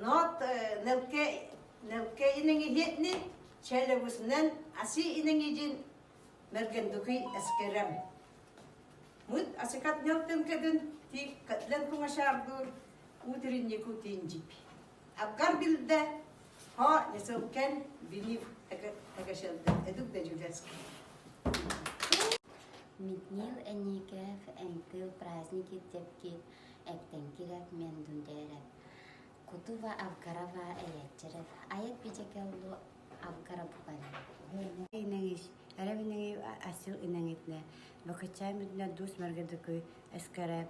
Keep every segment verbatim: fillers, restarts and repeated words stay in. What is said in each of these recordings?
Нод, э, нэлгэ, нэлгэ инэнгыхетни, челяб усэнэн аси инэнгыжын мэргэндэгүй эскерем. Мыд асыкад ньёлтэн кэдэн, тииг кэдлэн хунга шаардур, утреннику тинжип. Абгар бирдэ, хо несэлкен бинив тэгэ-, тэгэшэлдэ эдуг дэ жуляски. Митнил эникев, эмтыл праздникит тепкит эптэн кирек мен дундереп. Кутува абгарава эячереп. Аяд пичекеллу абгара букарин. Инэнгыш, эрем инэнгыш, а-, асыл инэнгыш нэ. Бэкэчамыт нэ дус мэргэндэгүй эскерем.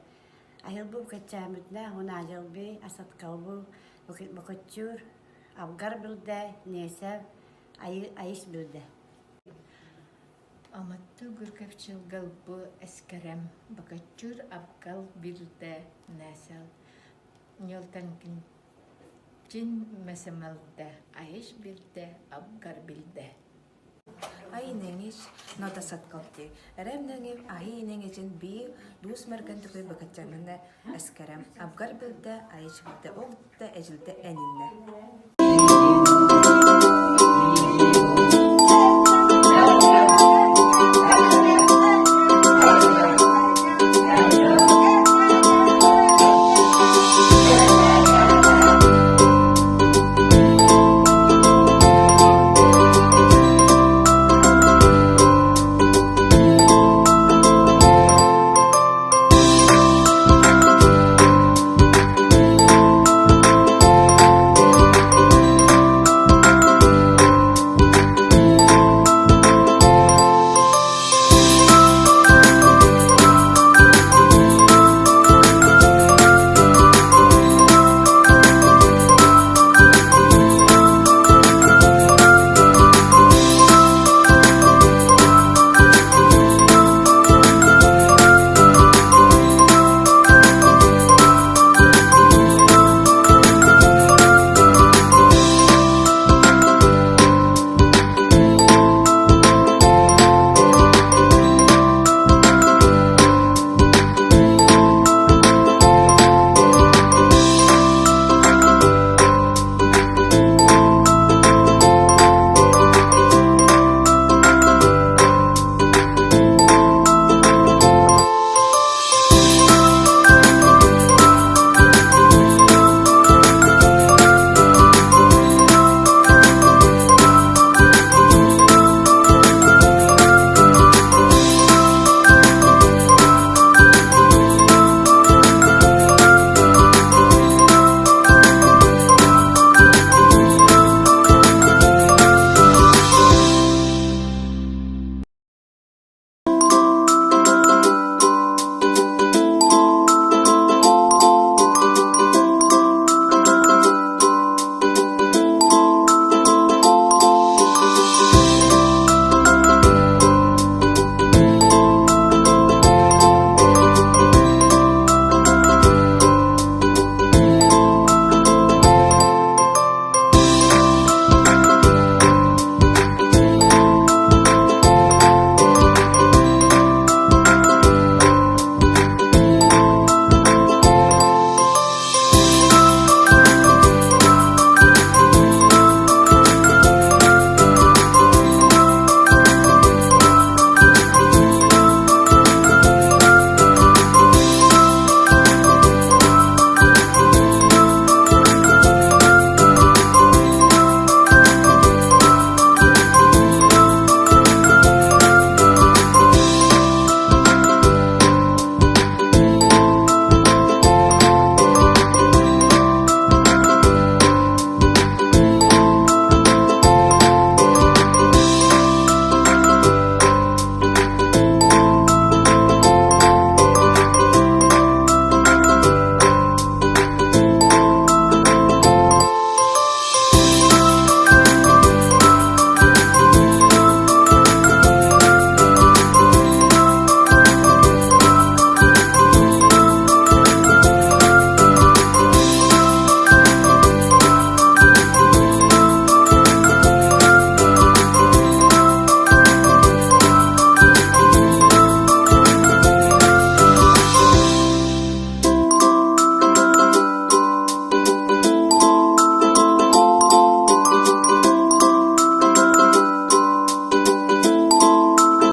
Ахил бу бэкэчамыт нэ, хун ажал би, асаткал бу, бэкэ-, бэкэчур, абгар бирдэ, нээсэл, айы-, айыш бирдэ. Аматтуу гүргэф чылгал бу эскерем, бэкэчур абгар бирдэ, нээсэл. Ньёлтэн кэнжин мэсэмэлдэ, айыш бирдэ, абгар бирдэ. Ай инэнгыш, нод асаткал ти. Эрем инэнгыш, ай инэнгыжын би дус мэргэндэгүй бэкэчамыт нэ эскерем. Абгар бирдэ, айыш бирдэ, огто эжилдэ эниннэ.